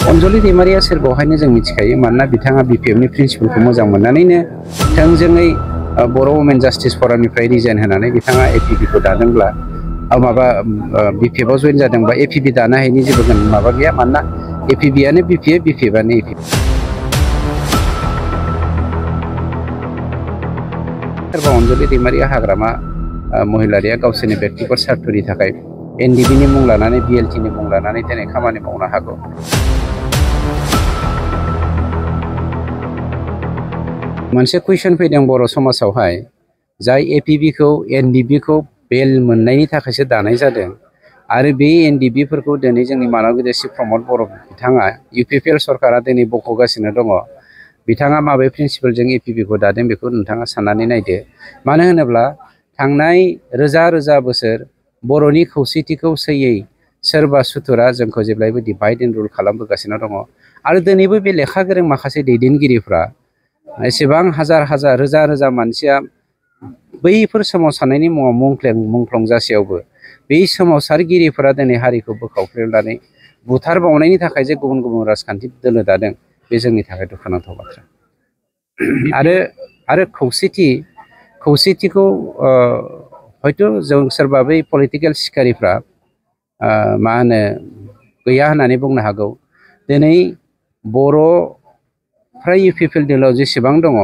अनजलि दैमारिया सोरखौहायनो जों मिथिखायो मानोना बिथाङा बिपिएफनि प्रिन्सिपालखौ मोजां मोननानैनो थोंजोङै बर' वुमेन जास्टिस फरामनिफ्राय रिजाइन होनानै बिथाङा एपिबिखौ दादोंब्ला माबा बिपिएफआव जइन जादोंबा एपिबि दानो हायैनि जेबो माबा गैया मानोना एपिबिआनो बिपिएफ बिपिएफआनो एपिबि। सोरबा अनजलि दैमारिया हाग्रामा महिलारिया गावसोरनि व्यक्तिगत स्वार्थनि थाखाय एनडिबिनि मुं लानानै बिएलटिनि मुं लानानै दिनै खामानि मावनो हागौ। मोनसे कुइसन फैदों बर' समाजावहाय जाय एपिबिखौ एनडिबिखौ बेल मोननायनि थाखायसो दानाय जादों आरो बे एनडिबिफोरखौ दिनै जोंनि मानब गिदिर चिफ प्रमद बर' बिथाङा इउपिपिएल सरकारा दिनै बख'गासिनो दङ। बिथाङा माबे प्रिन्सिपालजों एपिबिखौ दादों बेखौ नोंथाङा साननानै नायदो। मानो होनोब्ला थांनाय रोजा रोजा बोसोर बर'नि खौसेथिखौ सैयै सोरबा सुथुरा जोंखौ जेब्लायबो डिभाइड एन्ड रुल खालामबोगासिनो दङ आरो दिनैबो बे लेखा गोरों माखासे दैदेनगिरिफ्रा एसेबां हाजार हाजार रोजा रोजा मानसिया बैफोर सोमावसारनायनि मुङाव मुंख्लं जासेयावबो बै सोमावसारगिरिफोरा दिनै हारिखौ बोखावफ्लेनानै बुथारबावनायनि थाखाय जे गुबुन गुबुन राजखान्थि दोलो दादों बे जोंनि थाखाय दुखुनांथाव बाथ्रा। आरो खौसेथिखौ हयथ' जों सोरबा बै पलिटिकेल सिखारिफ्रा मा होनो गैया होननानै बुंनो हागौ। दिनै बर'फ्रा इउपिपिएल दोलोआव जेसेबां दङ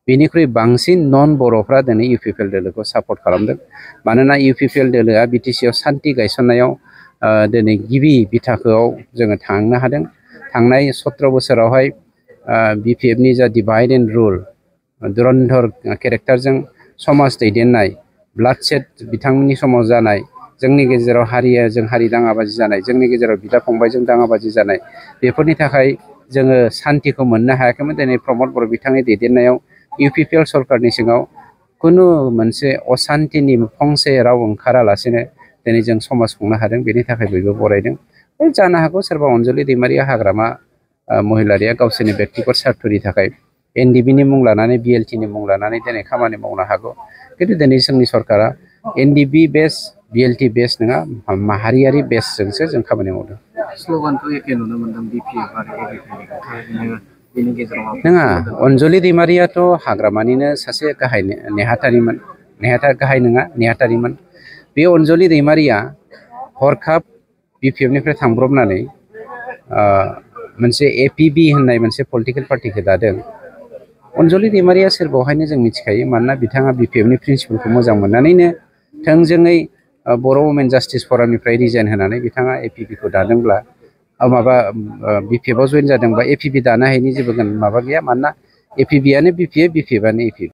बेनिख्रुइ बांसिन नन बर'फ्रा दिनै इउपिपिएल दोलोखौ सापर्ट खालामदों। मानोना इउपिपिएल दोलोआ बिटिसिआव सान्थि गायसननायाव दिनै गिबि बिथाखोआव जोङो थांनो हादों। थांनाय 17 बोसोरावहाय बिपिएफनि जा डिभाइड एन्ड रुल धुरन्धर केरेक्टारजों समाज दैदेननाय ब्लाडसेड बिथांमोननि समाव जानाय जोंनि गेजेराव हारिजों हारि दाङाबाजि जानाय जोंनि गेजेराव बिदा फंबायजों दाङाबाजि जानाय बेफोरनि थाखाय जोङो सान्थिखौ मोननो हायाखैमोन। दिनै प्रमद बर' बिथांनि दैदेननायाव इउपिपिएल सरकारनि सिङाव खुनु मोनसे असान्थिनि फंसे राव ओंखारालासेनो दिनै जों समाज खुंनो हादों। बेनि थाखाय बयबो बरायदों। जानो हागौ सोरबा अनजलि दैमारिया हाग्रामा महिलारिया गावसोरनि व्यक्तिगत स्वार्थनि थाखाय एनडिबिनि मुं लानानै बिएलटिनि मुं लानानै दिनै खामानि मावनो हागौ। खिन्थु दिनै जोंनि सरकारा एनडिबि बेस बिएलटि बेस नङा माहारियारि बेसजोंसो जों खामानि मावदों। स्ल'गानखौ एखे नुनो मोनदों बिपिएफ आरो एबिपिनि बेनि गेजेराव नङा। अनजलि दैमारियाथ' हाग्रामानिनो सासे गाहाय नेहाथारिमोन। गाहाय नङा नेहाथारिमोन। बे अनजलि दैमारिया हरखाब बिपिएफनिफ्राय थांब्रबनानै मोनसे एपिबि होननाय मोनसे पलिटिकेल पार्टिखौ दादों। अनजलि दैमारिया सोरखौहायनो जों मिथिखायो मानोना बिथाङा बिपिएफनि प्रिन्सिपालखौ मोजां मोननानैनो थोंजोङै बर' वुमेन जास्टिस फरामनिफ्राय रिजाइन होनानै बिथाङा एपिबिखौ दादोंब्ला माबा बिपिएफआव जइन जादोंबा एपिबि दानो हायैनि जेबो माबा गैया मानोना एपिबिआनो बिपिएफ बिपिएफआनो एपिबि।